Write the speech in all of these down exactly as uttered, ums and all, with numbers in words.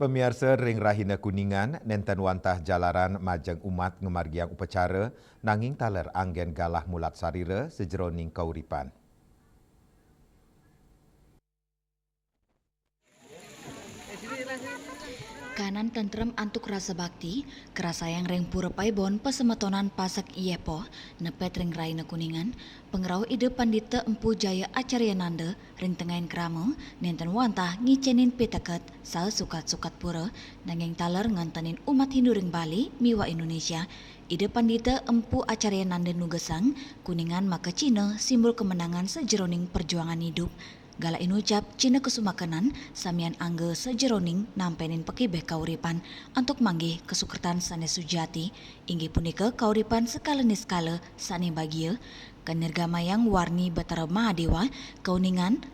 Pamiarsa, ring rahina Kuningan, nenten wantah jalaran majeng umat ngamargiang upacara, nanging taler anggen galah mulat sarira sajeroning kauripan. Kanan tentrem antuk rasa bakti, karasayang ring Pura Paibon pasemetonan Pasek Ieh Poh, nepet ring rahina Kuningan, pangrauh Ida Pandita Empu Jaya Acaryananda ring tengahing krama, nenten wantah ngicenin piteket saha sukat-sukat pura, nanging taler ngantenin umat Hindu ring Bali miwah Indonesia, Ida Pandita Empu Acaryananda nugesang Kuningan makacina simbol kemenangan sajeroning perjuangan idup. Galah inucap cina kasumakenan samian angga sajeroning nampenin pakibeh kauripan antuk manggih kasukertan sane sujati, inggih punika kauripan sekala niskala sane bagia, kanirgamayang warni Batara Mahadewa, Kauningan,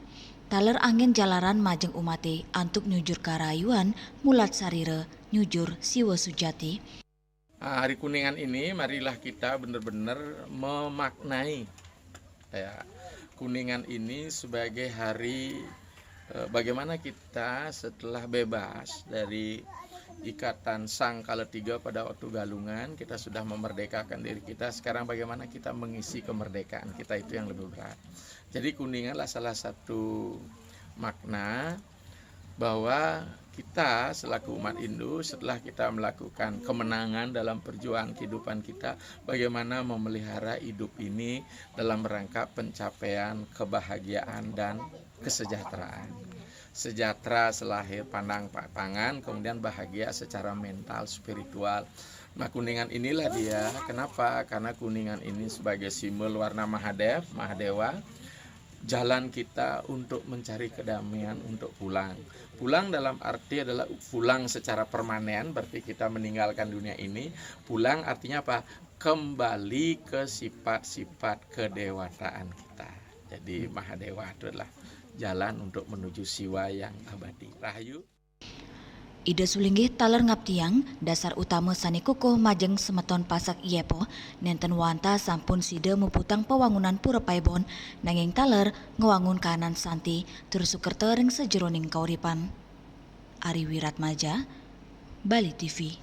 taler anggen jalaran majeng umate antuk nyujur karayuan, mulat sarira, nyujur Siwa Sujati. Ah, hari Kuningan ini, marilah kita benar-benar memaknai, ya, Kuningan ini sebagai hari, eh, bagaimana kita setelah bebas dari ikatan Sang Kala Tiga pada waktu Galungan, kita sudah memerdekakan diri kita. Sekarang bagaimana kita mengisi kemerdekaan kita, itu yang lebih berat. Jadi Kuningan adalah salah satu makna bahwa kita selaku umat Hindu, setelah kita melakukan kemenangan dalam perjuangan kehidupan kita, bagaimana memelihara hidup ini dalam rangka pencapaian kebahagiaan dan kesejahteraan. Sejahtera selahir pandang pa-, pangan, kemudian bahagia secara mental, spiritual. Nah, Kuningan inilah dia. Kenapa? Karena Kuningan ini sebagai simbol warna Mahadev, Mahadewa, jalan kita untuk mencari kedamaian, untuk pulang. Pulang dalam arti adalah pulang secara permanen, berarti kita meninggalkan dunia ini. Pulang artinya apa? Kembali ke sifat-sifat kedewataan kita. Jadi Mahadewa itu adalah jalan untuk menuju Siwa yang abadi. Rahayu. Ida sulinggih taler ngaptiang dasar utama sane kukuh majeng semeton Pasek Ieh Poh, nenten wantah sampun sida muputang pawangunan Pura Paibon, nanging taler ngwangun kahanan santi tur sukerta ring sajeroning kauripan. Ari Wiratmaja, Bali T V.